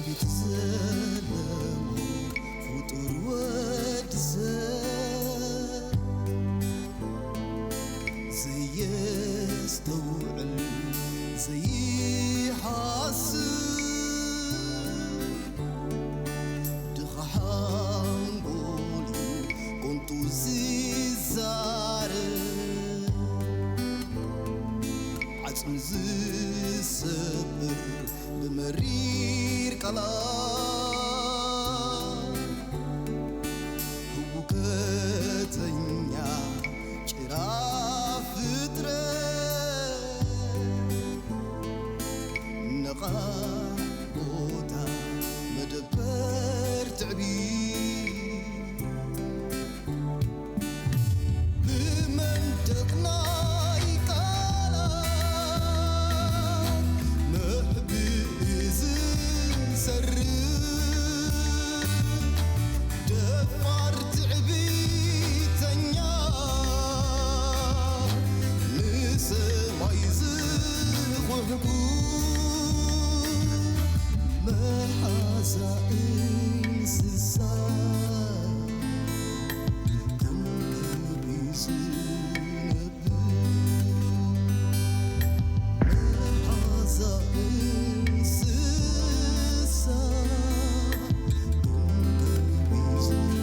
ፊት ዘለሙ ፍጡር ወዲ ሰብ ዘየስተውዕል ዘይሓስብ ድኻ ሓንጎል እዩ ቁንጡ ዝዛረብ ዓጽሚ ዝሰብር ብመሪር ቃላት ህውከተኛ ጭራ ፍጥረት ነቓ ቦታ መደበር ትዕቢት ብመንደቕ ናይ ቃላት መሕብኢ ዝሰርር ደፋር ትዕቢተኛ ንሰማይ ዝኹሕኩ መሓዛ እንስሳ ከም ከልቢ ዝነብር መሓዛ እንስሳ ከም ከልቢ ዝነብር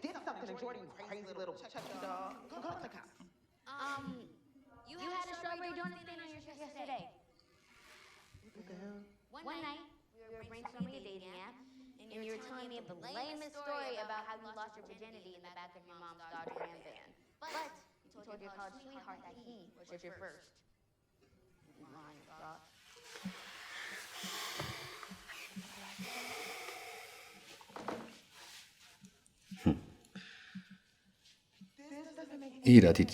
Did something to Jordan, you crazy little Chucky doll. Go, go to the cops. Um, you had a strawberry donut stain on your shirt yesterday. One night, we were brainstorming a dating app, and you were telling me the lamest story about how you lost your virginity in the back of your mom's Dodge Ram van. But you told your college sweetheart that he was your first. You lying fuck. ኢዳ ቲቲ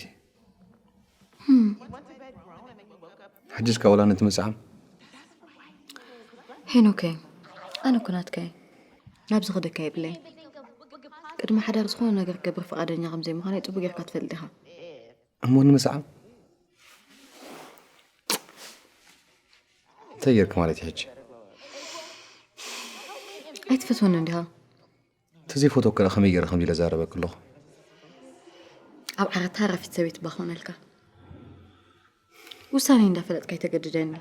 ሕጂ እስካ ወላ ነቲ መጽሓም ሄኖከይ ኣነ እኮ ናትካ እየ ናብዚ ክደካ የብለይ ቅድሚ ሓዳር ዝኾነ ነገር ክገብር ፍቓደኛ ከም ዘይምዃነይ ጽቡቅ ጌርካ ትፈልጥ ኢኻ እሞ ንምስዓም እንታይ ጌርክ ማለት እዩ ሕጂ ኣይትፈትወኒ እንዲኻ ተዘይፈትወካ ከመይ ገይረ ከምዚ ኢለ ዛረበክ ኣለኹ ኣብ ዓራት ሃራፊት ሰበይቲ እባ ክኾነልካ ውሳነይ እንዳፈለጥካ ኣይተገድደኒ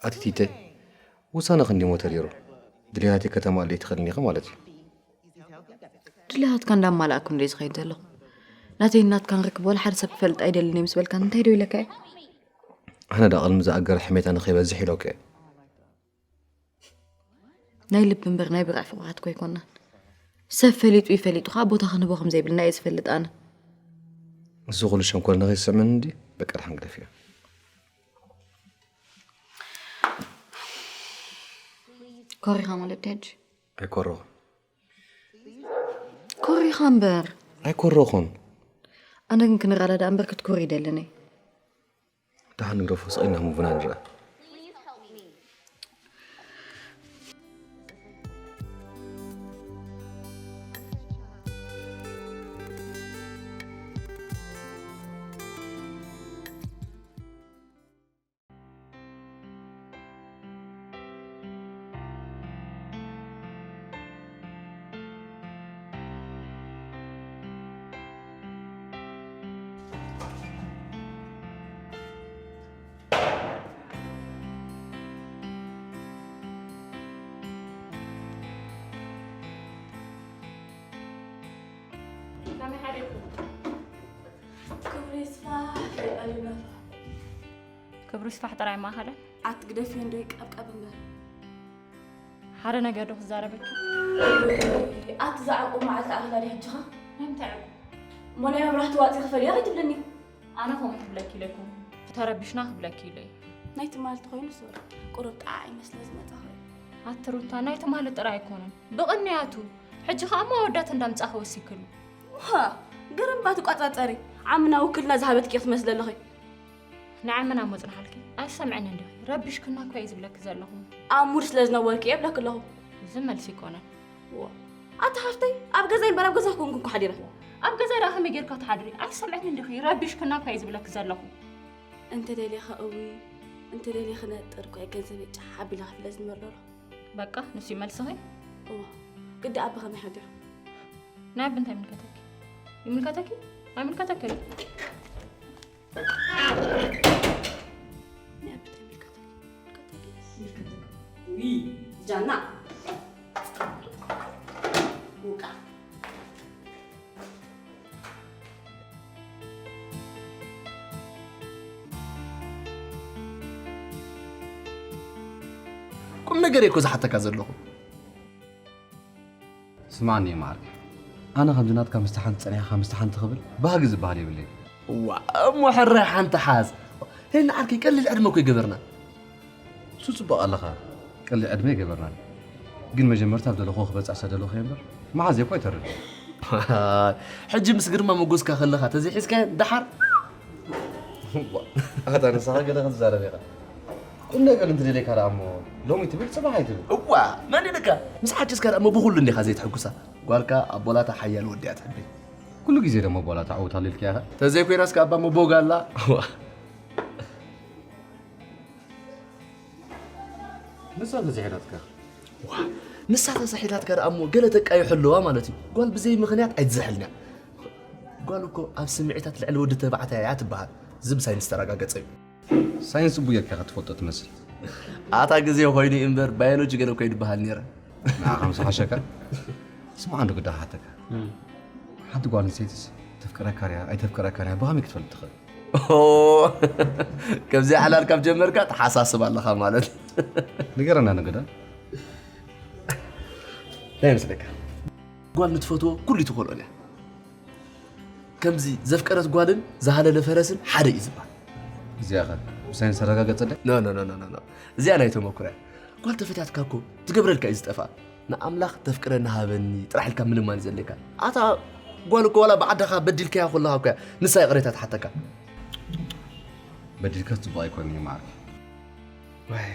ኣቲቲተይ ውሳነ ክንዲ ሞተር ይሩ ድሌታተይ ከተማልእ ኣይትኽእልን ኢኻ ማለት እዩ ድሌታትካ እንዳማላእኩ እንደ ዝኸይድ ዘለኹ ናተይ ናትካን ርክብ ወላ ሓደ ሰብ ክፈልጥ ኣይደልን ምስ በልካ እንታይ ዶ ኢለካ እየ ኣነ ዳ ቅድሚ ዝኣገረ ሕሜታ ንኸይበዝሕ ኢሎከ ናይ ልቢ እምበር ናይ ብርዒ ፍቑራት እኮ ኣይኮናን ሰብ ፈሊጡ ይፈሊጡ ከዓ ቦታ ክንህቦ ከም ዘይብልና እየ ዝፈልጥ ኣነ እዚ ኩሉ ሸንኮል ንኸይስዕመኒ እንዲ በቃ ድሓን ግደፍዮ ኮሪኻ ማለት ድያ ሕጂ ኣይኮረኹን ኮሪኻ እምበር ኣይኮረኹን ኣነ ግን ክንረዳዳእ እምበር ክትኮሪ ይደልን እየ ደሓን ንግደፎ ስቕ ኢልና ሙቭና ንርኣ ከመይ ሓደርኩም? ክብሪ ይስፋሕ ፈጣሪ ይባርኽ። ክብሪ ይስፋሕ ጥራይ ማእኸለን ኣቲ ግደፍዮ እንዶ ይቀብቀብ እምበር ሓደ ነገር ዶ ክዛረበኪ ኣቲ ዝዓቁብ መዓልቲ ኣኽላ ዲ ሕጅኻ ናይ ምንታይ ዕቁብ እሞ ናይ መብራህቲ ዋፂ ክፈልያ ከይትብልኒ ኣነ ከምኡ ክብለኪ ኢለኩም ተረቢሽና ክብለኪ ኢለ ናይ ትማሊ ተኮይኑ ሶሪ ቁሩብ ጣዓ ይመስለ ዝመፃ ኮይኑ ኣቲ ሩታ ናይ ትማሊ ጥራይ ኣይኮነን ብቕንያቱ ሕጂ ከዓ እሞ ኣወዳት እንዳምፃእኺ ወሲክሉ ሃ ግርምባ ትቋፃፀሪ ዓምና ውክልና ዝሃበትኪ ክትመስሊ ኣለኺ ንዓይ መን ኣሞ ጽንሓልኪ? ኣይሰምዕን እንዲኺ። ረቢሽክና እኮ እየ ዝብለኪ ዘለኹ። ኣብ ሙድ ስለ ዝነበርኪ እየ ብለኪ ኣለኹ። እዚ መልሲ ይኮነን። ዋ፣ ኣታ ሓፍተይ፣ ኣብ ገዛይ እምበር ኣብ ገዛኺ ኮንኩ እኮ ሓዲረ። ኣብ ገዛይ ደኣ ከመይ ጌርካ ትሓድሪ? ኣይሰምዕን እንዲኺ። ረቢሽክና እኮ እየ ዝብለኪ ዘለኹ። እንተ ደሊኻ እዊ፣ እንተ ደሊኺ ነጥር እኮ እየ ገንዘበይ ጫሕ ኣቢለ ከፍለ ዝንበር ዘለኹ። በቃ፣ ንሱ እዩ መልስኺ? እዋ፣ ግዲ ኣቢ ከመይ ሓዲሩ? ናይ ኣቢ እንታይ ይምልከተኪ? ይምልከተኪ? ኣይምልከተኪ እዩ። ናይ ኣቢ እንታይ ይምልከተኪ? ይምልከተኪ። ዊ፣ ጃና። ውቃ። ቁም ነገር እኮ ዝሓተካ ዘለኹ። ስማዕኒ ማዕርከይ፣ ኣነ ከምዚ ናትካ ምስቲ ሓንቲ ጸኒሕካ ምስቲ ሓንቲ ክብል ባህጊ ዝበሃል የብለይ። ዋ፣ እሞ ሕራይ ሓንቲ ሓዝ። ሄና ዓርከይ፣ ቀሊል ዕድመ እኮ ይገበርና። እሱ ጽቡቕ ኣለኻ፣ ቀሊል ዕድመ ይገበርና። ግን መጀመርታ ኣብ ደለኹ ክበጽሕ ሰደለኹ እምበር፣ መሓዝ እኮ ኣይተርፍ። ሕጂ ምስ ግርማ መጎስካ ከለኻ ተዘይሒዝካዮ ደሓር። ኣታ ንስኻ ገለ ክትዛረብ ኢኻ። ቁም ነገር እንትደልየካ ደኣ እሞ ሎሚ ትብል ጽባሕ ኣይትብል። እዋ፣ መን ኢልካ? ምስ ሓጀዝካ ደኣ እሞ ብኹሉ እንዲኻ ዘይትሕጉሳ። ጓልካ ኣቦላታ ሓያል ወዲ እያ ትሕበይ። ኩሉ ግዜ ደሞ ኣቦላታ ዕውት ኣሉ ኢልካ ኢኻ። ተዘይኮይናስ ከኣ ኣባ እሞ ቦጋ ኣላ። እዋ። ንሳ ተዘሒላትካ። ዋ፣ ንሳ ተዘሒላትካ ደኣ እሞ ገለ ተቃይሖ ኣለዋ ማለት እዩ። ጓል ብዘይ ምኽንያት ኣይትዘሕልን እያ። ጓል እኮ ኣብ ስምዒታት ልዕሊ ወዲ ተባዕታይ እያ ትበሃል። እዚ ብሳይንስ ዝተረጋገጸ እዩ። ሳይንስ እቡ ጌርካ ክትፈልጦ ትመስል። ኣታ ግዜ ኮይኑ እዩ እምበር ባዮሎጂ ገለ እኮ ይድበሃል ነይረ። ንዓኻ ምስ ሓሸካ? ስምዓ እንዶ ግዳ ክሓተካ። ሓንቲ ጓል ኣንስተይትስ ተፍቅረካ ድያ ኣይተፍቅረካ ድያ ብኸመይ ክትፈልጥ ትኽእል? ኦ፣ ከምዚ ዕላል ካብ ጀመርካ ተሓሳስብ ኣለኻ ማለት። ንገረና ንግዳ። እንታይ ይመስለካ? ጓል ንትፈትዎ ኩሉ ይትኸልኦን እያ። ከምዚ ዘፍቀረት ጓልን ዝሃለለ ፈረስን ሓደ እዩ ዝበሃል። እዚኣ ኸ ብሳይንስ ተረጋገጸ ዶ? ኖ፣ ኖ፣ ኖ፣ ኖ፣ ኖ፣ ኖ። እዚኣ ናይ ተመኩሮ እያ። ጓል ተፈትያትካ እኮ ትገብረልካ እዩ ዝጠፍኣ። ንኣምላኽ ተፍቅረኒ ሃበኒ ጥራሕ ኢልካ ምልማን እዩ ዘድልየካ። ኣታ ጓል እኮ ዋላ ብዓዳኻ በዲልካያ ከለኻ እኮ እያ ንሳ ይቕሬታ ትሓተካ። በዲልካ ጽቡቕ ኣይኮነን እዩ ማዕረይ። ዋይ፣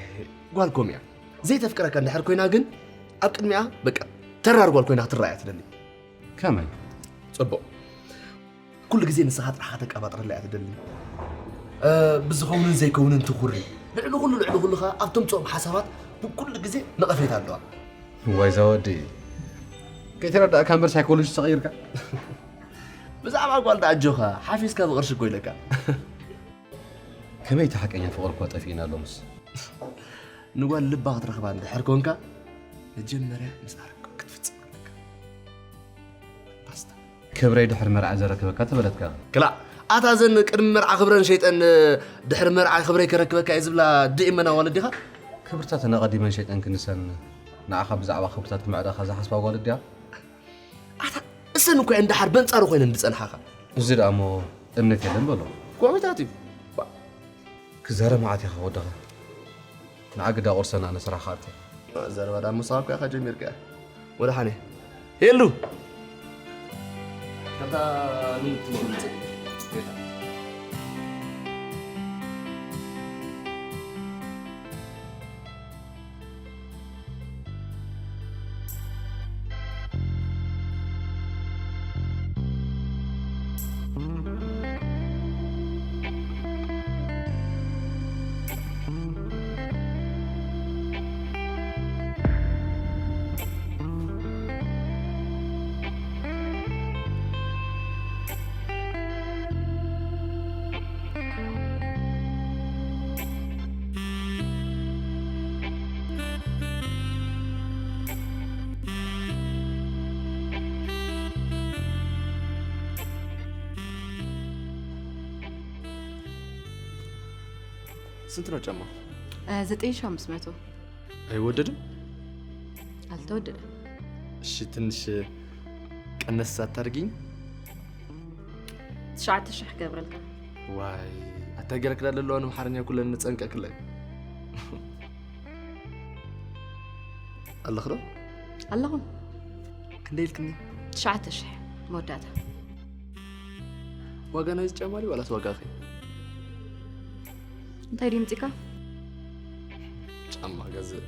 ጓል ከምኡ እያ። ዘይተፍቅረካ እንድሕር ኮይና ግን ኣብ ቅድሚኣ በቃ ተራር ጓል ኮይና ክትረኣያ ትደሊ። ከመይ? ጽቡቕ። ኩሉ ግዜ ንስኻ ጥራሕኻ ተቀባጥረላ እያ ትደሊ። እ፣ ብዝኸውንን ዘይከውንን ትኹሪ። ልዕሊ ኩሉ፣ ልዕሊ ኩሉ ኸኣ ኣብ ተምጽኦም ሓሳባት ብኩሉ ግዜ ነቐፌታ ኣለዋ። ዋይ፣ እዛ ወዲ። ከይተረዳእካ እምበር ሳይኮሎጂ ተቐይርካ። ብዛዕባ ጓል ደኣ ኣጆኻ፣ ሓፊዝካ ብቕርሺ እኮ ኢለካ። ከመይ እቲ ሓቀኛ ፍቕሪ እኳ ጠፊእና ሎምስ። ንጓል ልባ ክትረኽባ እንድሕር ኮንካ፣ መጀመርያ ምስኣ ርክብ ክትፍጽም ኣለካ። ባስታ። ክብረይ ድሕሪ መርዓ ዘረክበካ ተበለትካ። ክላእ፣ ኣታ እዘን ቅድሚ መርዓ ክብረን ሸይጠን ድሕሪ መርዓ ክብረይ ከረክበካ እየ ዝብላ ድኢመን ኣዋልድ ዲኻ? ክብርታተን ኣቐዲመን ሸይጠን ክንሰን ንዓኻ ብዛዕባ ክብርታት ክምዕዳኻ ዝሓስባ ኣዋልድ ድያ? ኣታ እሰን እኮ እየን ደሓር በንጻሩ ኮይነን ዝጸንሓኻ። እዚ ደኣ እሞ እምነት የለን በሎ። ኮሚታት እዩ። ባ-፣ ክዛረብ መዓት ኢኻ ወድኻ። ንዓ ግዳ ቁርሰና ኣነ ስራሕ ክኣቱ። ዘረባ ደኣ ምሳኻ እኮ ኢኻ ጀሚርካያ። ወደ ሓኔ። ሄሉ! ከታ ንትመርጽ። ስንት ነው ጫማ? እ፣ ዘጠኝ ሺህ አምስት መቶ። አይወደድም? አልተወደደም። እሺ፣ ትንሽ ቀነስ ኣታርጊኝ? ትሽዓተ ሽሕ ገብረልካ። ዋይ፣ ኣታ ገለ ክዳን ለለዋ ንኣምሓርኛ ኩለን ንጸንቀ ክለን። ኣለኽ ዶ? ኣለኹ። ክንደይ ኢልክኒ? ትሽዓተ ሽሕ መወዳእታ። ዋጋ ናይዚ ጫማ ድዩ ዋላስ ዋጋኺ? እንታይ ድዩ ምጺካ? ጫማ ገዝእ።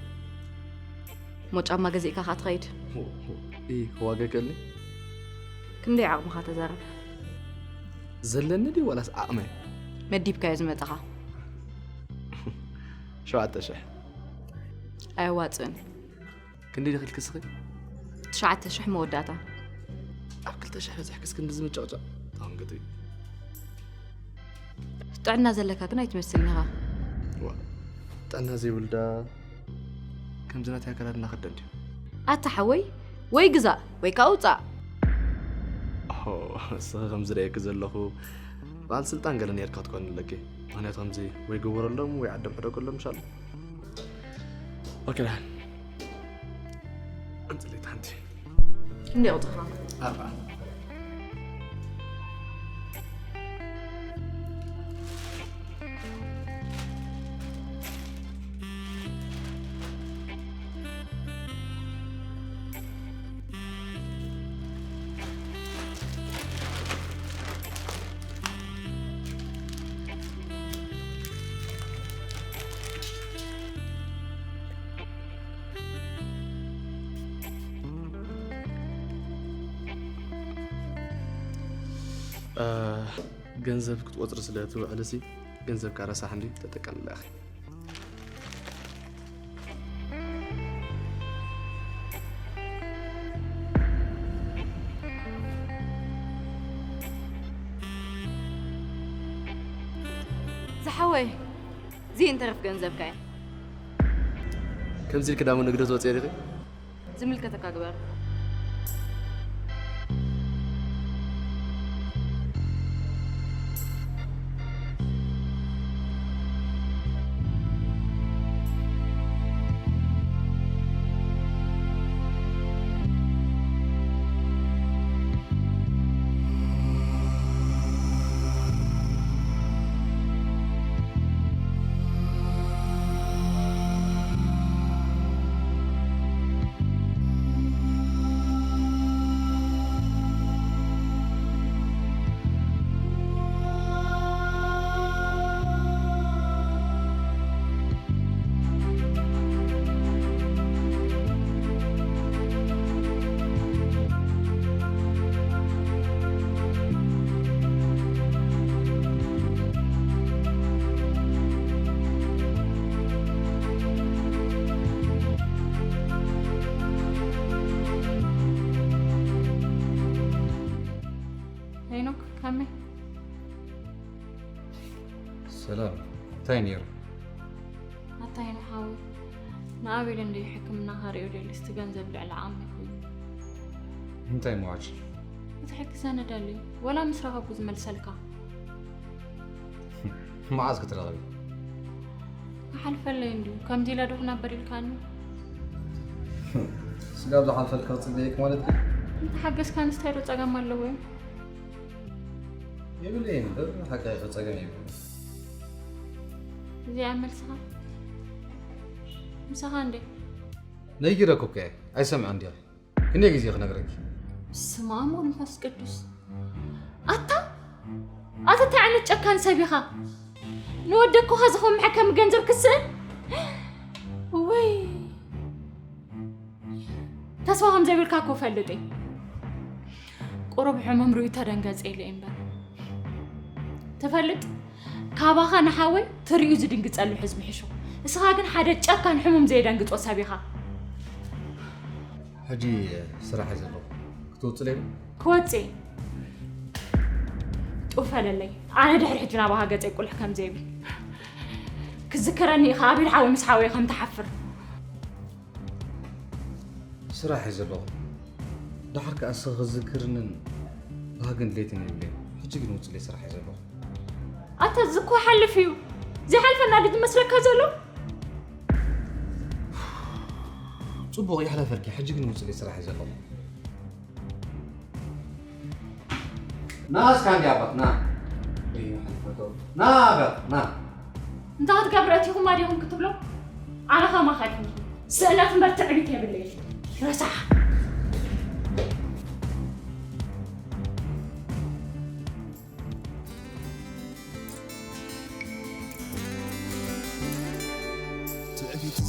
ሞ ጫማ ገዚእካ ከኣ ትኸይድ? እ ዋጋ ይከልኒ? ክንደይ ዓቕምኻ ተዛረብ። ዘለኒ ድዩ ዋላስ ዓቕመይ? መዲብካዮ ዝመጻኻ። ሸውዓተ ሽሕ። ኣየዋጽእን። ክንደይ ደኺልኪ ስኺ? ትሽዓተ ሽሕ መወዳእታ። ኣብ ክልተ ሽሕ በዚሕክስ ክንዲ ዝምጨቕጨቕ ተቐንግጥ እዩ። ጥዕና ዘለካ ግን ኣይትመስልን ኢኻ። ዋ፣ ጥዕና ዘይብልዳ ከምዚ ናተይ ኣካላት እናኸደ እንድዩ። ኣታ ሓወይ፣ ወይ ግዛእ ወይ ከዓ ውፃእ። ኦሆ፣ እስኺ ከም ዝርእየኪ ዘለኹ በዓል ስልጣን ገለ ነርካ ክትኮን ኣለኪ። ምክንያቱ ከምዚ ወይ ግበረሎም ወይ ዓዶም ሕደገሎም ምሻሉ። ኦኬ፣ ደሓን። ኣምፅለይ ሓንቲ። እንደ ቁጥርኻ። ኣርባዓ። እ፣ ገንዘብ ክትቆፅሪ ስለ ትውዕሊ ሲ ገንዘብካ ረሳሕ እንዲ ተጠቀምላ ኢኺ። ዝሓወይ፣ እዚ እንትረፍ ገንዘብካ እዩ። ከምዚ ኢልኪ ዳሞ ንግዲ ትወፅኢ ዲኺ? ዝምልከተካ ግበር። ሄኖክ፣ ከመይ? ሰላም፣ እንታይ ነይሩ? ኣታ ሄኖክ ሓወይ፣ ንኣቤል እንድዩ ሕክምና ከርእዮ ደልዩ፣ እስቲ ገንዘብ ልዕሊ ዓቕሚ ኮይኑ። እንታይ መዋጭ? ክትሕግዘኒ ደልዩ፣ ወላ ምስ ረኸብኩ ዝመልሰልካ። መዓዝ ክትረኽቢ? ክሓልፈለይ እንድዩ፣ ከምዚ ኢለ ዶ ክነብር ኢልካኒ? ስጋብ ዝሓልፈልካ ክጽበየክ ማለት ድዩ? እንተሓገዝካንስ እንታይ ዶ ጸገም ኣለዎ? የብለይን እምበር፣ ሓቂ ጸገም የብሉን። እዚኣ መልስኻ? ምሳኻ እንዴ? ነጊረኩ እኮ እየ፣ ኣይሰምዕን ድያ? ክንደይ ግዜ ክነግረኪ? ስመ ኣብ ወወልድ ወመንፈስ ቅዱስ። ኣታ፣ ኣታ እንታይ ዓይነት ጨካን ሰብ ኢኻ? ንወደኩኻ ዝኾን መሐከሚ ገንዘብ ክስእን? ወይ፣ ተስፋ ከም ዘይብልካ እኮ እፈልጥ እየ። ቁሩብ ሕሙም ርእዩ ተደንገጸ ኢለ እየ እምበር። ትፈልጥ፣ ካባኻ ንሓወይ ትርእዩ ዝድንግጸሉ ህዝቢ ሕሹ። እስኻ ግን ሓደ ጨካን ሕሙም ዘየደንግጾ ሰብ ኢኻ። ሕጂ ስራሕ እየ ዘለኹ። ክትወፅለይ ዶ? ክወፅእ እየ። ጡፍ በለለይ። ኣነ ድሕሪ ሕጂ ናባኻ ገጸይ ቁልሕ ከም ዘይብል። ክዝከረኒ ኢኻ ኣቤል ሓወይ ምስ ሓወይ ከም ትሓፍር። ስራሕ እየ ዘለኹ። ደሓር ከኣ እስኺ ክዝክርንን ባህግን ድሌትን የብለይን። ሕጂ ግን ውፅለይ፣ ስራሕ እየ ዘለኹ። ኣታ እዚ እኮ ሓልፍ እዩ። ዘይሓልፈና ድዩ ዝመስለካ ዘሎ? ፅቡቕ ይሕለፈልኪ፣ ሕጂ ግን ውፅለይ፣ ስራሕ እየ ዘለኹ። ና እስካ እንዲ ኣባት፣ ና። ዘይሓልፈቶ። ና በል፣ ና። እንታይ ክትገብር ኣቲኹም ኣዲኹም ክትብሎ? ኣነ ከማኻ ኣይኮንኩን። ስእነት እምበር ትዕቢት የብለይን። ረሳሕ።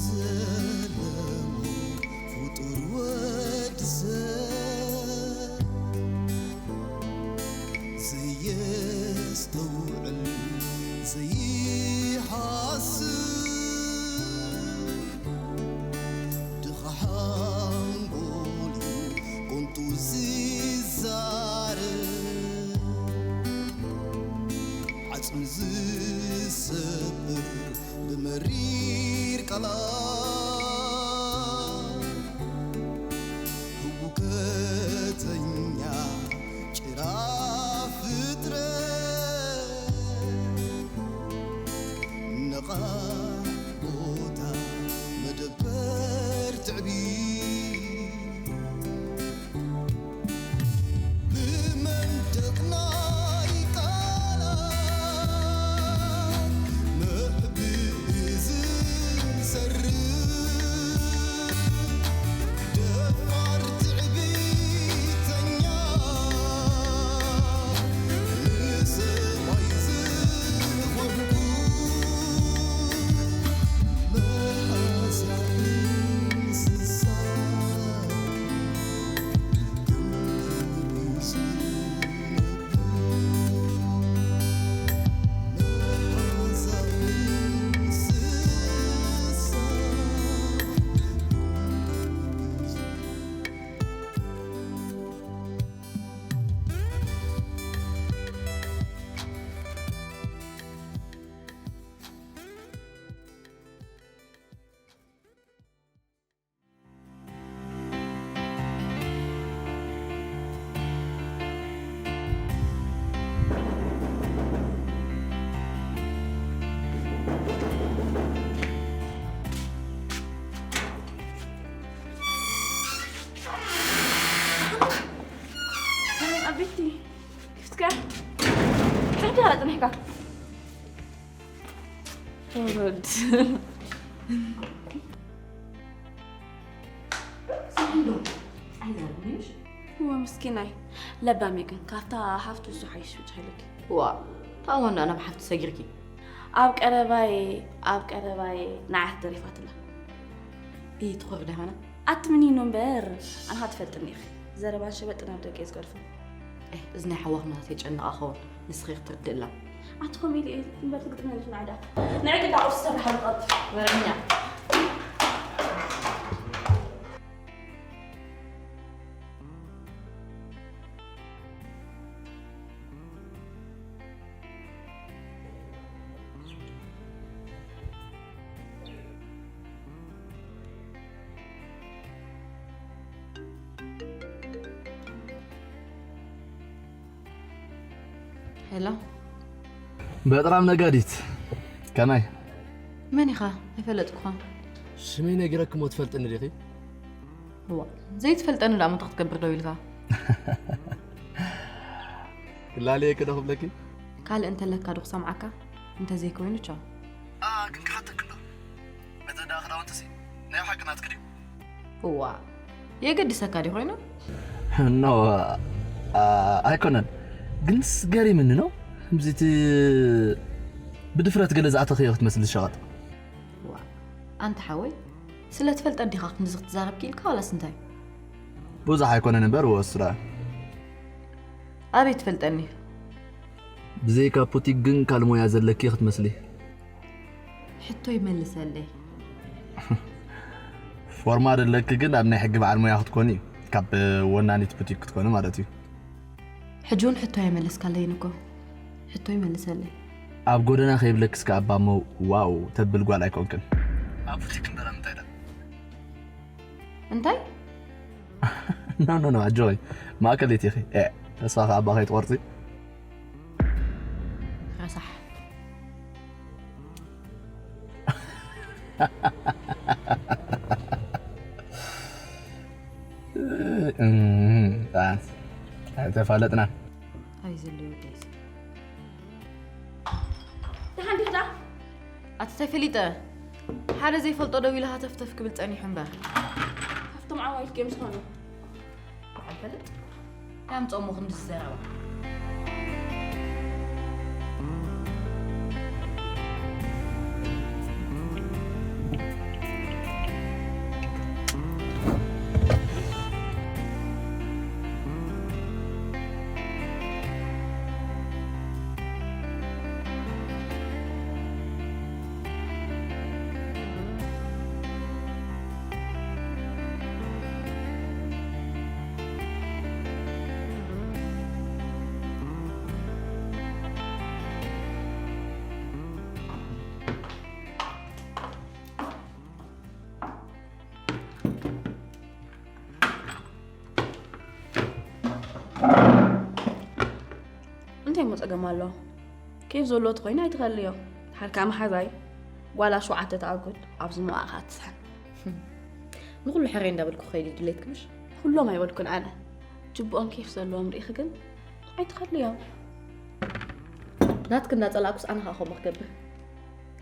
ዘለሙ ፍጡር ወዲ ሰብ ዘየስተውዕል ዘይሓስብ ድኻ ሓንጎል እዩ ቁንጡ ዝዛረብ ዓጽሚ ዝሰብር ብመሪር ቃላት ህውከተኛ ጭራ ፍጥረት ነቓ ቦታ መደበር ትዕቢት ብመንደቕ ናይ ቃላት መሕብኢ ዝሰርር ደፋር ትዕቢተኛ ንሰብኣይ ዝኾንኩ መሓዛ እንስሳ ኣቤቲ ክፍትካ ሕዳ ኣጽኒሕካ ወረድ ስምዒዶ ኣይዛረብንሽ እዋ ምስኪናይ ለባም እዩ ግን ካብታ ሃፍቱ እሱ ሓይሽ ብቻ ኢለኪ ዋ ታወንዳ ናብ ሓፍቲ ሰጊርኪ ኣብ ቀረባይ ኣብ ቀረባይ ንዓት ደሪፋትላ እይ ትኾር ደሃና ኣትምኒኑ እምበር ኣንኻ ትፈልጥኒ ኢኺ ዘረባን ሸበጥ ናብ ደቂ ዝገድፎ እዚ ናይ ሓዋኽናታት የጨንቓ ኸውን ንስኺ ክትርድእላ ኣትኾም ኢሉ እየ እምበር ትግጥመልሽ ናዕዳ ንዕግዳ ቁርሲ ሰራሕ ልቐጥ ወረኛ ሄሎ በጥራም ነጋዲት ከመይ መን ኢኻ ኣይፈለጥኩኻ ሽመይ ነጊረክሞ ትፈልጥኒ ዲኺ ዋ ዘይትፈልጠኒ ደኣ መቶ ክትገብር ደው ኢልካ ክላለየኪ ዶ ክብለኪ ካልእ እንተለካ ዶ ክሰምዓካ እንተዘይኮይኑ ቻው ግን ክሓተኪ እንዶ እቲ ደኣ ክዳውንትሲ ናይ ሓቂ ናትኪ ድዩ እዋ የገድሰካ ድዩ ኮይኑ ኖ ኣይኮነን ግንስ ገሪምኒ ነው ከምዚቲ ብድፍረት ገለ ዝኣተኽዮ ክትመስሊ ሸቐጥ ኣንታ ሓወይ ስለ ትፈልጠ ዲኻ ክንዚ ክትዛረብ ክኢልካ ዋላስ እንታይ ብዙሕ ኣይኮነን እምበር ወስዳ ኣበይ ትፈልጠኒ ብዘይካ ፑቲክ ግን ካልሞያ ዘለኪ ክትመስሊ ሕቶ ይመልሰለይ ፎርማ ደለኪ ግን ኣብ ናይ ሕጊ በዓል ሞያ ክትኮኒ ካብ ወናኒት ቡቲክ ክትኮኒ ማለት እዩ ሕጂ እውን ሕቶ ኣይመለስካለይን እኮ ሕቶ ይመልሰለይ ኣብ ጎደና ከይብለክስ ከኣባሞ ዋው ተብል ጓል ኣይኮንክን ኣብ ቡቲክ እምበር ኣብ እንታይ ዳ እንታይ ኖ ኖ ኖ ኣጆይ ማእከል ኢቲኺ ተስፋ ከኣባ ከይትቆርፂ ረሳሕ ተፋለጥና ኣይ ዘለዩ ደስ ደሓን ዲኻ ኣቲ ተፈሊጠ ሓደ ዘይፈልጦ ደው ኢለ ሃተፍተፍ ክብል ጸኒሑ እምበር ካብቶም ዓዋይት ጌም ዝኾኑ ኣይፈልጥ ያምጾሞ ክንዲ ዝዘረባ ጸገም ኣሎ። ኬፍ ዘለዎ ተኾይኑ ኣይትኸልዮ። ሓርካ መሓዛይ ጓላ ሸውዓተ ተኣጉድ ኣብዚ መዋእኻ ትስሕን። ንኹሉ ሕረይ እንዳበልኩ ኸይድ ድሌትኪ ምሽ? ኩሎም ኣይበልኩን ኣነ። ጅብኦም ኬፍ ዘለዎም ርኢኺ ግን ኣይትኸልዮም። ናትኪ እንዳጸላእኩስ ኣነ ኸኣ ከምኡ ክገብር?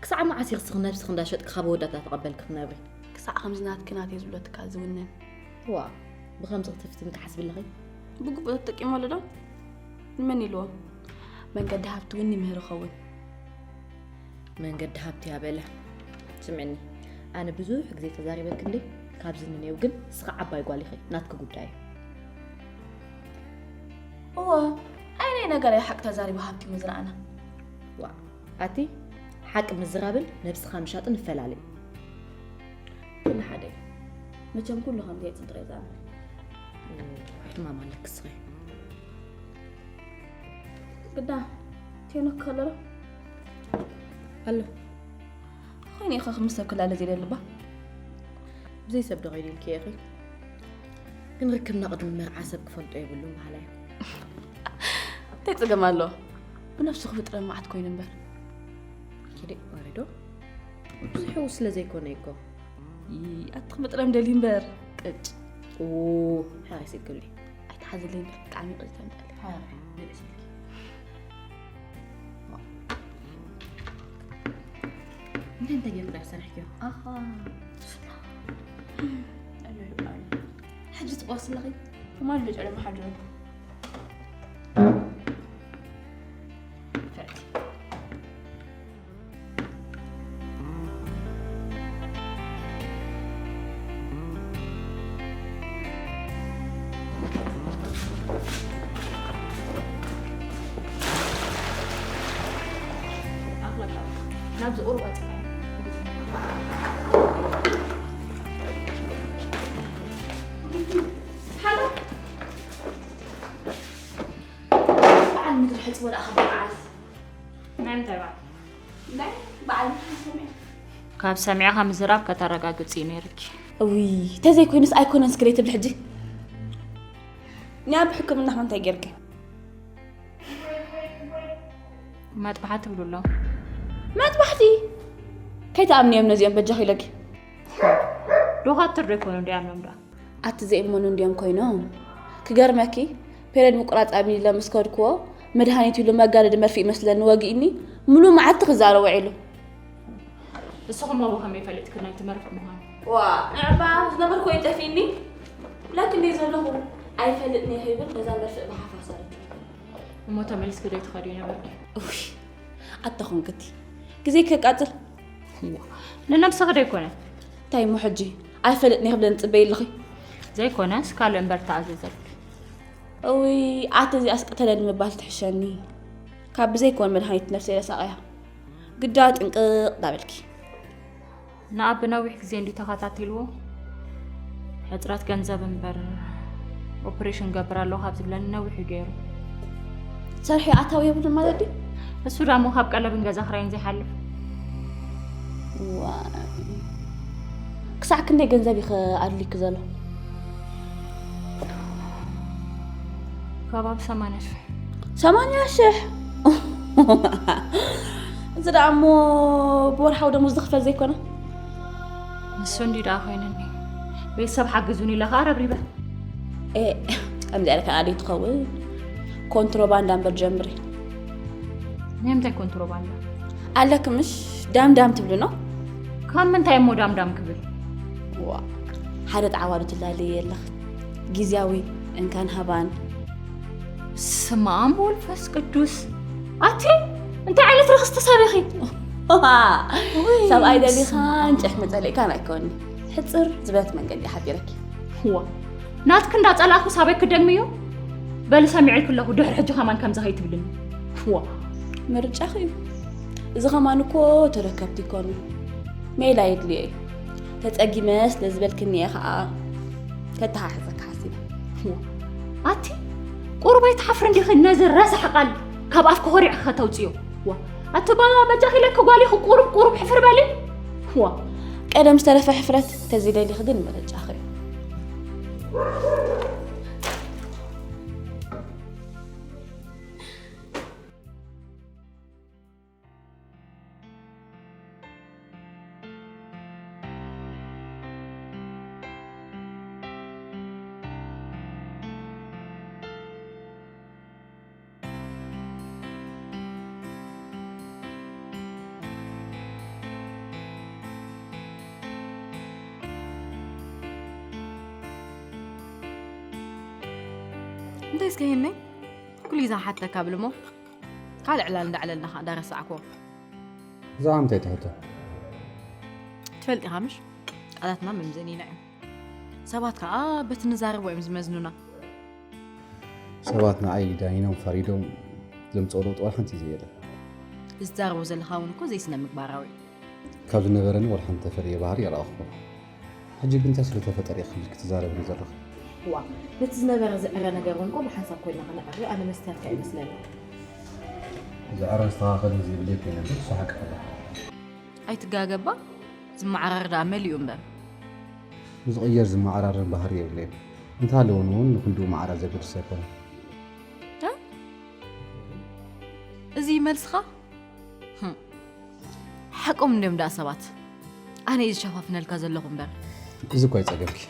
ክሳዕ መዓስ ኢኺ ንስኺ ነብስኺ እንዳሸጥኪ ካብ ኣወዳት እንዳተቐበልኪ ክትነብሪ? ክሳዕ ከምዚ ናትኪ ናተይ ዝብሎ ትካል ዝውንን። ዋ፣ ብኸምዚ ክትፍትኒ ትሓስቢ ኣለኺ? ብግቡእ ተጠቂመሉ ዶ? ንመን ኢልዎ? መንገዲ ሃብቲ እውን ይምህር ይኸውን። መንገዲ ሃብቲ ያበለ። ስምዕኒ፣ ኣነ ብዙሕ ግዜ ተዛሪበኪ እንዴ? ካብዚ ንኔው ግን ንስኺ ዓባይ ጓል ኢኺ፣ ናትኪ ጉዳይ እዩ። እወ፣ ኣይ ናይ ነገር እያ ሓቂ ተዛሪባ ሃብቲ ምዝራእና። ዋ፣ ኣቲ ሓቂ ምዝራብን ነብስኻ ምሻጥን ይፈላለ እዩ። ኩሉ ሓደ እዩ። መቸም ኩሉ ከምዚ ኣይጽድቕ እየ ዝኣምን። ሕማም ኣለኪ እስኺ። ግዳ፣ ቴኖክ ከሎ ዶ? ኣሎ። ኾይኑ ኢኻ ክምሰብ ክላለ ዘይደሊ እባ። ብዘይ ሰብ ዶ ኸይዱ ኢልኪ ኢኺ? ግን ርክብና ቅድሚ መርዓ ሰብ ክፈልጦ የብሉን በሃላይ። እንታይ ጸገም ኣሎ? ብነፍሱ ክፍጥረ መዓት ኮይኑ እምበር። ኪዲ ወሪዶ። ብዙሕ ስለ ዘይኮነ እኮ። ይ-፣ ኣቲ ክፍጥረም ደሊ እምበር። ቅጭ። ኡ፣ ሓሪስ ይክሊ። ኣይትሓዝለይ እምበር፣ ብጣዕሚ ቅጭ ተምጣለይ። ሓሪ፣ ብልዕ ስልኪ። እንታይ እንታይ ጌርኩ ዳር ሰሪሕክዮ? ኣኻ። ኣሉ ይባሉ። ሕጂ ትቆርስ ኣለኺ? ትማሊ ልጨለ መሓድሮ። ፈቲ። ናብዚ ቁሩብ ኣጽናኒ። በዓል ምድሪ ሕጽቦ ደኣ ካብ በዓል። ናይ ምንታይ በዓል? ናይ በዓል ምድሪ ሰሚዐ። ካብ ሰሚዕኻ ምዝራብ ከተረጋግጽ እዩ ነይርኪ። እውይ፣ ተዘይኮይኑስ ኣይኮነን ስክሬ ትብል ሕጂ። ንያ ብሕክምና ከ እንታይ ጌርኪ? መጥባሕቲ ትብሉ ኣለዉ። መጥባሕቲ? ከይትኣምንዮም ነዚኦም በጃኺ ኢለኪ። ዶኻትር ዶ ይኮኑ እንዲ ኣምኖም ደኣ? ኣቲ ዘይእመኑ እንድዮም ኮይኖም። ክገርመኪ፣ ፔሬድ ምቁራጽ ኣቢለ ምስ ከድክዎ፣ መድሃኒት ኢሉ መጋደዲ መርፍእ ይመስለኒ ወጊእኒ፣ ሙሉእ መዓልቲ ክዛረብ ውዒሉ። ንስኹም እሞ ብኸመይ ፈሊጥክን ናይቲ መርፍእ ምዃኑ? ዋ፣ ንዕባ ዝነበርክዎ ይጠፊእኒ። ላክ እንደ ዘለኹ ኣይፈልጥን እየ ከይብል ነዛ መርፍእ ብሓፋ ሰረት። እሞ ተመሊስኪ ዶ ትኸዲ ነበርኪ? እውይ፣ ኣታ ኹንክቲ። ግዜ ከቃጽል። እሞ ንነብስኺ ዶ ኣይኮነ? እንታይ እሞ ሕጂ? ኣይፈልጥን እየ ክብለኒ ትጽበይ ኣለኺ? ዘይኮነስ ካልእ እምበር ተኣዘዘልኪ። እውይ፣ ኣቲ እዚኣስ ቅተለኒ ምባል ትሕሸኒ። ካብ ብዘይኮን መድሃኒት ነብሰይ ለሳቕያ። ግዳ ጥንቅቕ ዳበልኪ። ንኣቢ ነዊሕ ግዜ እንዲ ተኸታቲልዎ፣ ሕጽረት ገንዘብ እምበር ኦፕሬሽን ገብር ኣለኹ ካብ ዝብለኒ ነዊሕ እዩ ገይሩ። ሰርሒ ኣታዊ የብሉን ማለት ድዩ? እሱ ዳሞ ካብ ቀለብን ገዛ ክራይን ዘይሓልፍ። ዋይ። ክሳዕ ክንደይ ገንዘብ እዩ ከ ኣድልዩኪ ዘሎ? ከባቢ ሰማንያ ሽሕ። ሰማንያ ሽሕ? እዚ ደኣ እሞ ብወርሓዊ ደሞዝ ዝኽፈል ዘይኮነ? ንሱ እንዲ ደኣ ኮይኑኒ። ቤተሰብ ሓግዙኒ ኢለ ከኣ ረብሪበ። ኤ፣ ከምዚኣ ኢልካ ኣድዩ ትኸውን። ኮንትሮባንዳ እምበር ጀምሪ። ናይ ምንታይ ኮንትሮባንዳ? ኣለኪ ምሽ ዳምዳም ትብሊ ኖ? ካብ ምንታይ እሞ ዳምዳም ክብል? ዋ፣ ሓደ ጣዕዋ ዶ ትላለዪ የለኽን? ግዝያዊ እንካን ሃባን። በስመ ኣብ ወመንፈስ ቅዱስ። ኣቲ እንታይ ዓይነት ርኽስቲ ሰብ ኢኺ? ውይ፣ ሰብኣይ ደሊኻን ጭሕሚ ጸሊእካን ኣይኮኒ። ሕጽር ዝበለት መንገዲ ሓቢረኪ። ዋ፣ ናትኪ እንዳጸላእኩ ሳበይ ክደግምዮ? በሊ ሰሚዐልኪ ኣለኹ፣ ድሕሪ ሕጂ ከማን ከምዚ ከይትብልኒ። ዋ። ምርጫኺ እዩ። እዚ ከማን እኮ ተረከብቲ ይኮኑ። ሜላ የድልዮ እዩ። ተጸጊመ ስለ ዝበልክኒ እየ ኸኣ ከተሓሕዘኪ ሓሲበ። ዋ። ኣቲ ቁሩብ ኣይትሓፍሪ እንዲኺ ነዚ ረሳሕ ቃል ካብ ኣፍኪ ኮሪዕኪ ከተውጽዮ? ዋ። ኣቲ ባ በጃኺ ኢለኪ ጓል ኢኺ ቁሩብ ቁሩብ ሕፍር በሊ። ዋ። ቀደም ዝተረፈ ሕፍረት ተዝደሊኺ ግን ምርጫኺ እዩ። እንታይ እስከ ሄነይ? ኩሉ ግዜ ሓተካ ብልሞ ካልእ ዕላል እንዳዕለልና ኸዓ እንዳረሳዕክዎ። ብዛዕባ ምንታይ ትሕቶ? ትፈልጥ ኢኻ ምሽ? ቃላትና መምዘኒና እዮም። ሰባት ከዓ በቲ ንዛረቦ እዮም ዝመዝኑና። ሰባት ንዓይ ዳኒኖም ፈሪዶም ዘምፅኦ ለውጢ ዋላ ሓንቲ ዘየለ። እዚ ትዛረቦ ዘለኻ እውን እኮ ዘይስነ ምግባራዊ እዩ። ካብ ዝነበረኒ ዋላ ሓንቲ ተፈለየ ባህሪ የረኣኹ። ሕጂ ግን እንታይ ስለተፈጠረ ኢኺ ክትዛረብኒ ዘለኺ? ዋ፣ ነቲ ዝነበረ ዝዕረ ነገር እውን እኮ ብሓንሳብ ኮይና ከነዕርዮ ኣነ መስትያትካ ይመስለኒ። ዝዕረ ዝተኻኸል ዘይብለይ ኮይነ ግን እሱ ሓቂ ኣለ። ኣይትጋገባ፣ ዝመዓራር ደኣ መሊኡ እምበር። ዝቕየር ዝመዓራርን ባህሪ የብለይን። እንተሃለወኒ እውን ንክንድኡ መዓራ ዘገድስ ኣይኮነን። እ? እዚ መልስኻ? ህም። ሓቆም እንድዮም ደኣ ሰባት። ኣነ እየ ዝሸፋፍነልካ ዘለኹ እምበር። እዚ እኳ ይጸገምኪ።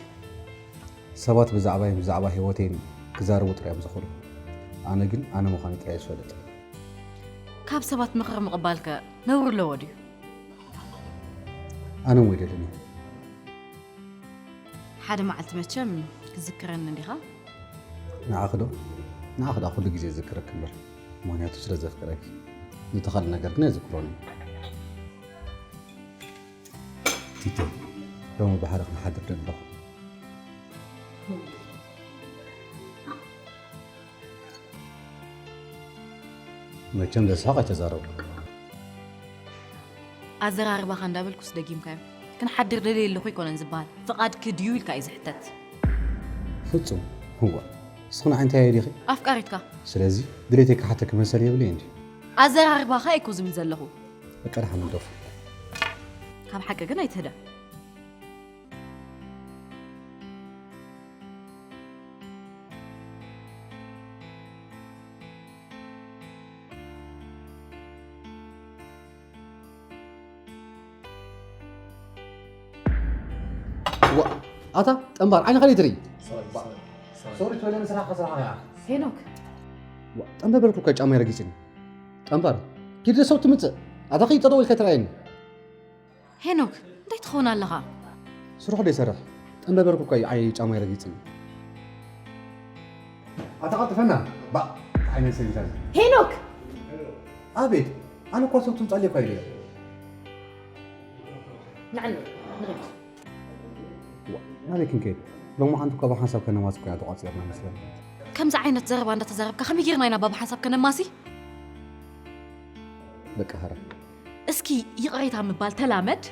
ሰባት ብዛዕባይን ብዛዕባ ህይወተይን ክዛረቡ ጥራይ እዮም ዝኽእሉ። ኣነ ግን ኣነ ምዃነይ ጥራይ እየ ዝፈልጥ። ካብ ሰባት ምኽሪ ምቕባልከ ነውሪ ኣለዎ ድዩ? ኣነ እውን ኣይደልን እየ። ሓደ መዓልቲ መቸም ክትዝክረኒ እንዲኻ? ንዓኺ ዶ? ንዓኺ ደኣ ኩሉ ግዜ ዝዝክረኪ እምበር። ምኽንያቱ ስለ ዘፍቅረኪ። ነቲ ካልእ ነገር ግን ኣይዝክሮን እየ። ቲቶ፣ ሎሚ ብሓደ ክንሓድር ደለኹ። መቸም ዘስሕቕ ኣይተዛረቡ። ኣዘራርባኻ እንዳበልኩስ ደጊምካዮ። ክንሓድር ደልየ ኣለኹ ኣይኮነን ዝበሃል። ፍቓድኪ ድዩ ኢልካ እዩ ዝሕተት። ፍጹም። እዋ፣ ንስኺ ንዓይ እንታይ ኢኺ? ኣፍቃሪትካ። ስለዚ ድሌተይ ክሓተኪ መሰል የብለይን ድዩ? ኣዘራርባኻ እየ እኮ ዝብል ዘለኹ። በቃ ደሓን ንደፉ። ካብ ሓቂ ግን ኣይትህዳእ። ዋ፣ ኣታ ጠንባር ዓይንኻ ለይትርኢ። ሶሪ ትበለኒ ስራሕካ ስራሕካ ኢኻ። ሄኖክ። ዋ፣ ጠንበበልኩ እኮ ጫማይ ረጊፅኒ። ጠንባር ኪድ ሰብ ትምፅእ። ኣታ ኸይድ ጠጠው ኢልካ ትረኣየኒ። ሄኖክ እንታይ ትኸውን ኣለኻ? ስርሑ ዘይሰርሕ ጠንበበልኩ እኮ እዩ ዓይ ጫማይ ረጊፅኒ። ኣታ ቀልጥፈና። ባ ዓይነት ሰይጣን። ሄኖክ! ኣቤት ኣነ እኳ ሰብ ትምፃለይ እኳ ኢለ። ንዕኒ ንግድ ናበይ ክንከይድ? ሎሚ ሓንቲ እኳ ብሓንሳብ ከነማሲ እኮ ኢና ተቋፂርና መስለኒ። ከምዚ ዓይነት ዘረባ እንዳተዛረብካ ከመይ ጌርና ኢና ባብ ሓንሳብ ከነማሲ? በቃ ሃረ። እስኪ ይቕሬታ ምባል ተላመድ።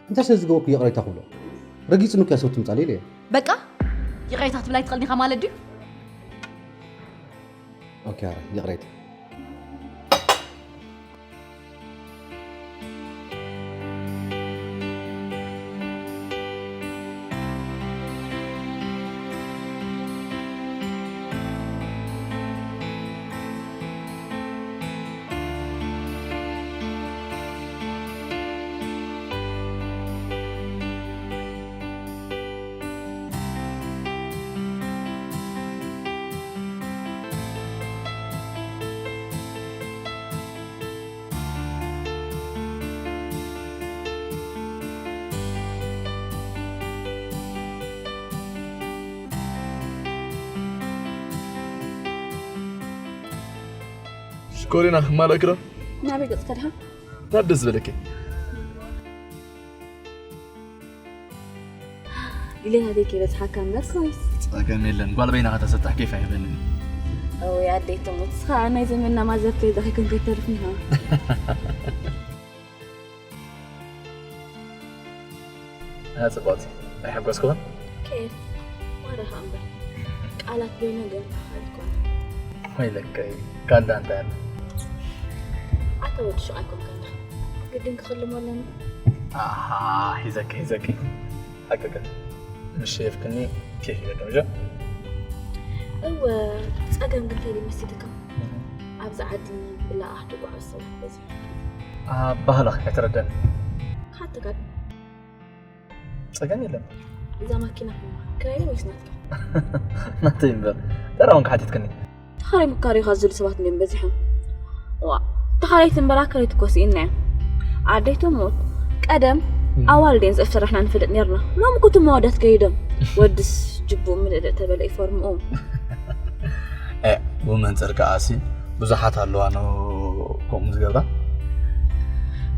እንታይ ስለ ዝገበርኩ ይቕሬታ ክብሎ? ረጊፅኒ እኮ እያ ሰብ ትምፃለይ ኢለ። በቃ ይቕሬታ ክትብል ኣይትኽእልን ኢኻ ማለት ድዩ? ኦኬ ሃረ፣ ይቕሬታ። ሽኮሪና ክማለእኪ ዶ? ናበይ ገጽካ ድኻ? ናብ ደስ ዝበለኪ። ድሌታተይ ከይበጽሓካ እምበር ኮይስ። ጸገም የለን፣ ጓል በይና ከተሰጣሕ ኬፍ ኣይብለንን። እወ ኣደይ ትሙት፣ እስኻ ናይ ዘመንና ማዘር ተይዛ ከይኮንካ ኣይተርፍን ኢኻ። ኣያ ጽብቕቲ፣ ኣይሓጎስክዎን? ኬፍ ማረኻ እምበር ቃላት በይነ ገምታኻ ኣይኮነ። ወይለከይ፣ ካልዳ እንታይ ኣለ? ኣታ ወዲ ሹቕ ኣይኮንካን ዲኻ? ግድን ክኽልሞ ኣለኒ። ኣሃ፣ ሒዘኪ፣ ሒዘኪ። ሓቅኪ። ምሽ የፍክኒ ኬፍ ይበልዕ፣ እሺ? እወ፣ ጸገም ግን እንታይ ድዩ መሲልካ? ኣብዚ ዓዲ ብለኣሕ ድጓዕ ሰባት በዚሑ። ኣባህላኺ ኣይተረደኒ። ሓተካ ድዩ? ጸገም የለን። እዛ ማኪና ክራይ ወይስ ናትካ? ናተይ እምበር። ተራ እውን ክሓቲትክኒ። ተኻራይ ምካር ኢኻ ዝብሉ ሰባት እንድዮም በዚሖም። ዋ፣ ተኻራይቲ እምበር ኣከረይቲ እኮ ስኢንና እዮም። ኣደይ ትሙት፣ ቀደም ኣዋልድ እየን ዘፍርሕና ንፈልጥ ነርና። ሎሚ እኮ እቶም ኣወዳት ከይዶም። ወድስ ጅቡኡ ምልእልእ ተበለ እዩ ፎርምኡ። እ ብመንፅር ከኣሲ ብዙሓት ኣለዋ ኖ ከምኡ ዝገብራ።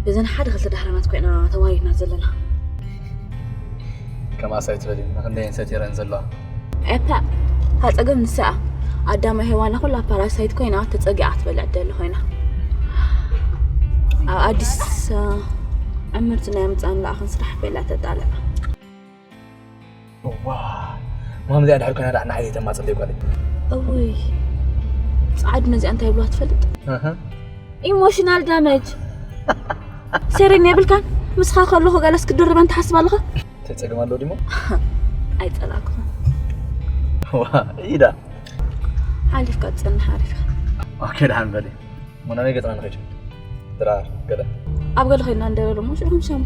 ብዘን ሓደ ክልተ ዳሕራናት ኮይና ተዋሪድና ዘለና። ከማሳይ ትበሊ ንክንደየን ሰቲረን ዘለዋ። ኤፓ፣ እታ ጸገም ንስኣ። ኣዳማ ሄዋና ኩላ ፓራሳይት ኮይና ተጸጊዓ ትበልዕ ደሊ ኮይና። ኣብ ኣዲስ ዕምርቲ ናይ ምጻን ለኣኽን ስራሕ ቤላ ተጣልዕ። ዋ፣ ማም እዚኣ ድሕር ኮይና ደኣ ንዓይ ተማጽለይ ጓለይ። እውይ፣ ጻዕድ ነዚኣ እንታይ ይብሏ ትፈልጥ? ኢሞሽናል ዳመጅ። ሴሬን የብልካን? ምስኻ ከለኹ ገለስ ክድርበን ትሓስብ ኣለኻ? ተጸግም ኣሎ ዲሞ? ኣይጸላእኩኹም። ዋ፣ ኢዳ። ሓሊፍካ ትጸንሕ ኣሪፍካ። ኦኬ፣ ደሓን በሊ። ሞናበይ ገጽና ንኸይድ? ድራር፣ ገለ። ኣብ ገለ ኸይድና እንደበሉ እሞ ሽዑ ክንሰሙ።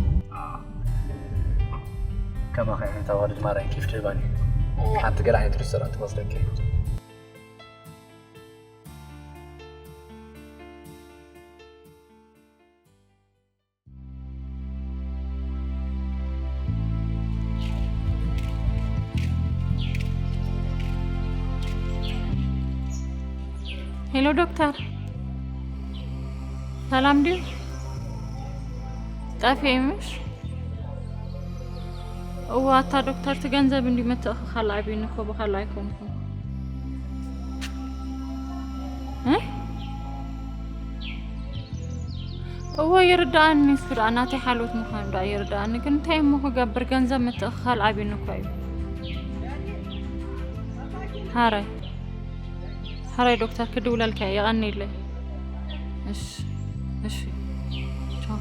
ከማኻ ዓይነት ኣዋልድ ማርያም ኬፍ ትህባኒ። ሓንቲ ገለ ዓይነት ሬስቶራንት ክወስደኪ። ሄሎ ዶክተር፣ ሰላም ድዩ? ጠፊኤ ምሽ? እዋ ኣታ ዶክተር፣ እቲ ገንዘብ እንዲ ምትእኽኻል ዓብዩኒ እኮ ብኻልእ ኣይኮንኩን። እ? እወ ይርድኣኒ፣ ንሱ ደኣ ናተይ ሓልዮት ምዃኑ ደኣ ይርድኣኒ፣ ግን እንታይ እሞ ክገብር፣ ገንዘብ ምትእኽኻል ዓብዩኒ እኮ እዩ። ሓራይ ሓራይ ዶክተር ክድውለልካ እየ፣ የቐንየለይ። እሺ እሺ፣ ቻው።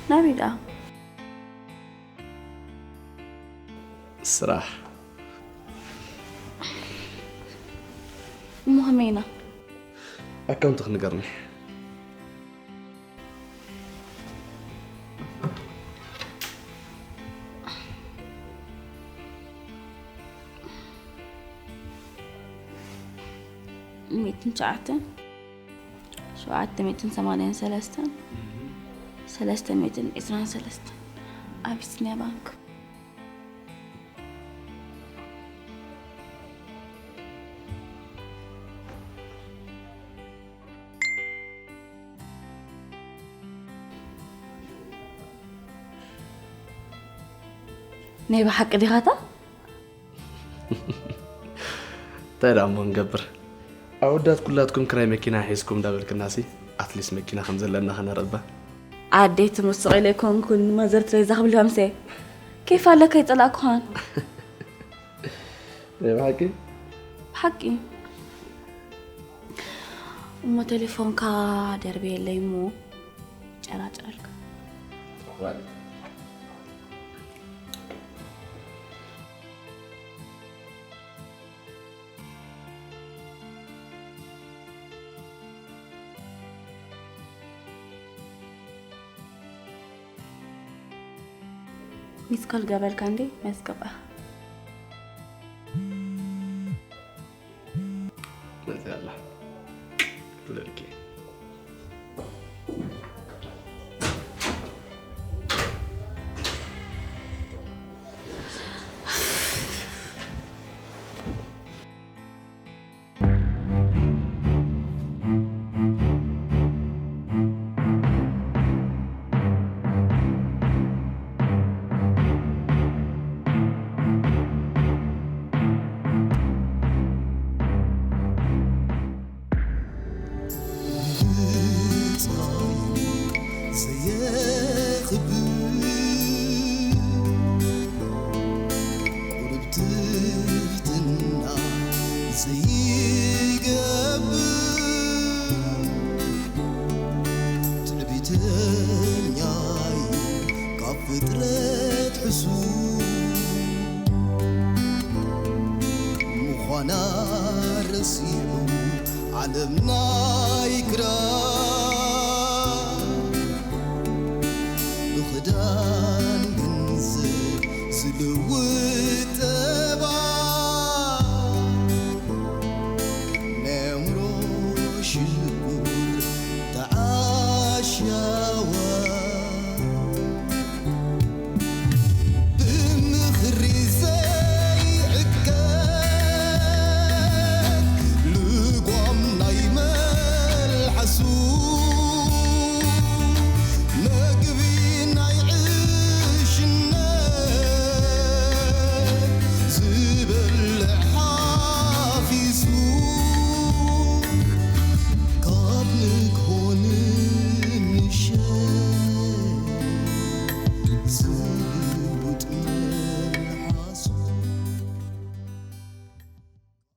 ናበይ ደኣ? ስራሕ። እሞ ከመይ ኢና? ኣካውንትኺ ንገርኒ። ሚእትን ትሽዓተን፣ ሸውዓተ ሚእትን ሰማንያን ሰለስተን፣ ሰለስተ ሚእትን ዕስራን ሰለስተን፣ ኣቢሲንያ ባንክ። ናይ ብሓቂ ዲኻታ? እንታይ ደኣ እሞ ንገብር? ኣወዳት ኩላትኩም ክራይ መኪና ሒዝኩም እንዳበልክናሲ፣ ኣትሊስት መኪና ከም ዘለና ከነረባ። ኣደይ ትምስቕ ኢለ ኣይኮንኩን፣ ማዘር ትሬዛ ክብል ሃምሰ። ኬፍ ኣለካ ይጸላእኩኻን። ናይ ብሓቂ? ብሓቂ። እሞ ቴሌፎንካ ደርብየለይ እሞ ጨራጨረልካ። ሚስኮል ገበርካ እንዴ መስገባ? መፅያ ኣላ ትብለልኪ። ብጻዩ ዘየኽብር ቁሩብ ትሕትና ዘይገብር ትዕቢተኛ እዩ ካብ ፍጥረት ሕሱር ምዃና ረሲዑ ዓለምና ይግራ ብኽዳን ገንዘብ ዝልውጥ